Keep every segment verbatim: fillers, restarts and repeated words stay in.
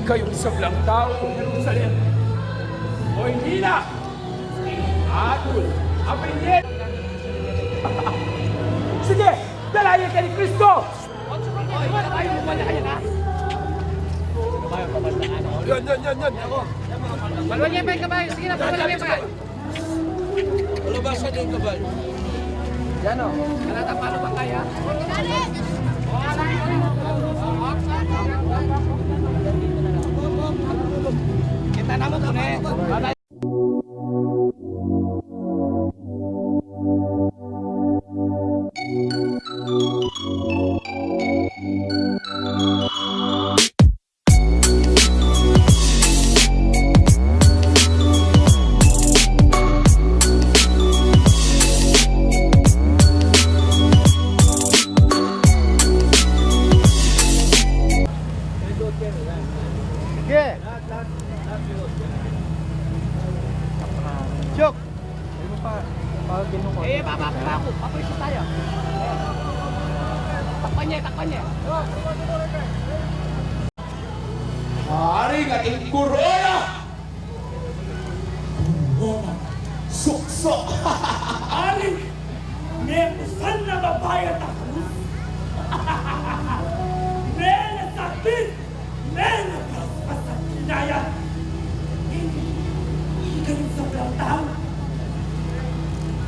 Ikayu ing sablang tau, Jerusalem, oy ina, atul a bie. Sige, dala ye keni Kristo. Yan, yan, yan, yan. Paluan ye pa ing kabalyu. Sige na, paluan ye pa. Palabas na ing kabalyu. Yan, o. Wala tang paluan kaya. Kita na mu, tune. Sige. Chok. Eh, baba, baba, baba, papawisan tayo. Takpan niya, takpan niya. Ari, ating kurona! Kurona! Suksok! Ari, memusan na babayat a krus. Menasakit! Menagpas a kinaya. Ini, ini keng sablang tau.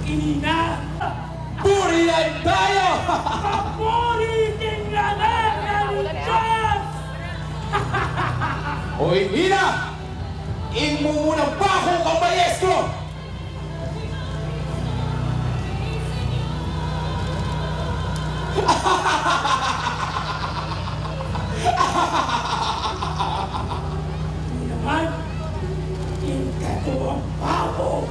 Ini na. Purian tayo! Papuri king ngalan ning Dios! Oy ina, ing mumunang paku kang maestro! Ini naman, ing katuang paku.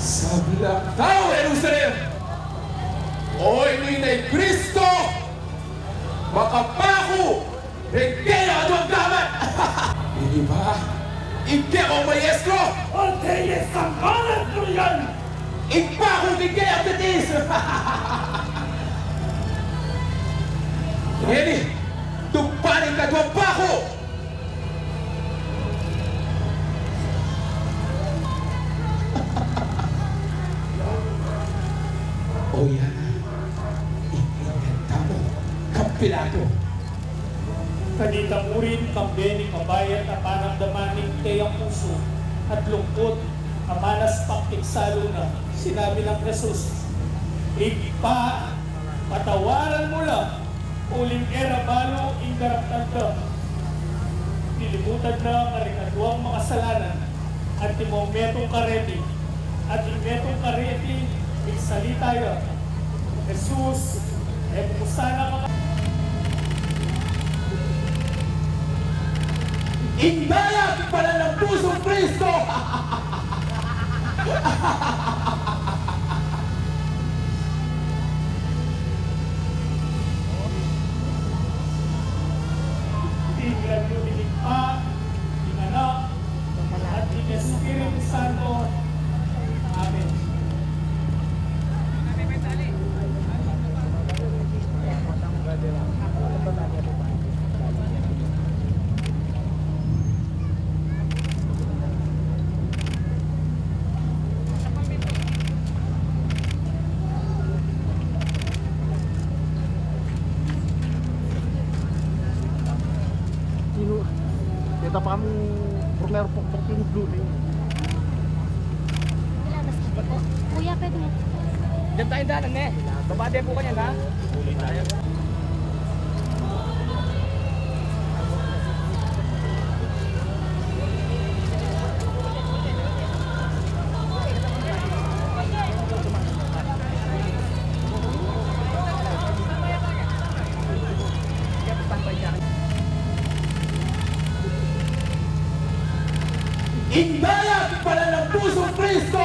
Sablang tau, Jerusalem! Oy, ini na i Kristo! Makapaku! Reng kekayung gamat! Ini ba ing kekong maestro? O, te ye sangkalan, Durian! Ing paku king kekong titis! Ini, tupa ning katuang paku! O yan, ing ingatan mu kang Pilato. Kanita mu rin, kambe ning mabayat a paramdaman ning keyang pusu at lungkut a manaspak king salu na, sinabi nang Jesus, "Ibpa, patawaran mu la, uling e ra balu ing daraptan da." Lilimutan na karing aduang makasalanan, antimong metung kareti, at ing metung kareti, migsalita ya, "Jesus, e mu ku sana kaka-" Ing daya king panan nang pusung Kristo! Ing lagyu ning Ibpa, ning Anak, at ning Espiritu Santo. Amen. Sino? Kita pa kami primero pokpok yung blue na yun. Kuya, pwede nga. Diyan tayo daan, ne? Baba din po kanya, ha? Ing daya king panan nang pusung Kristo!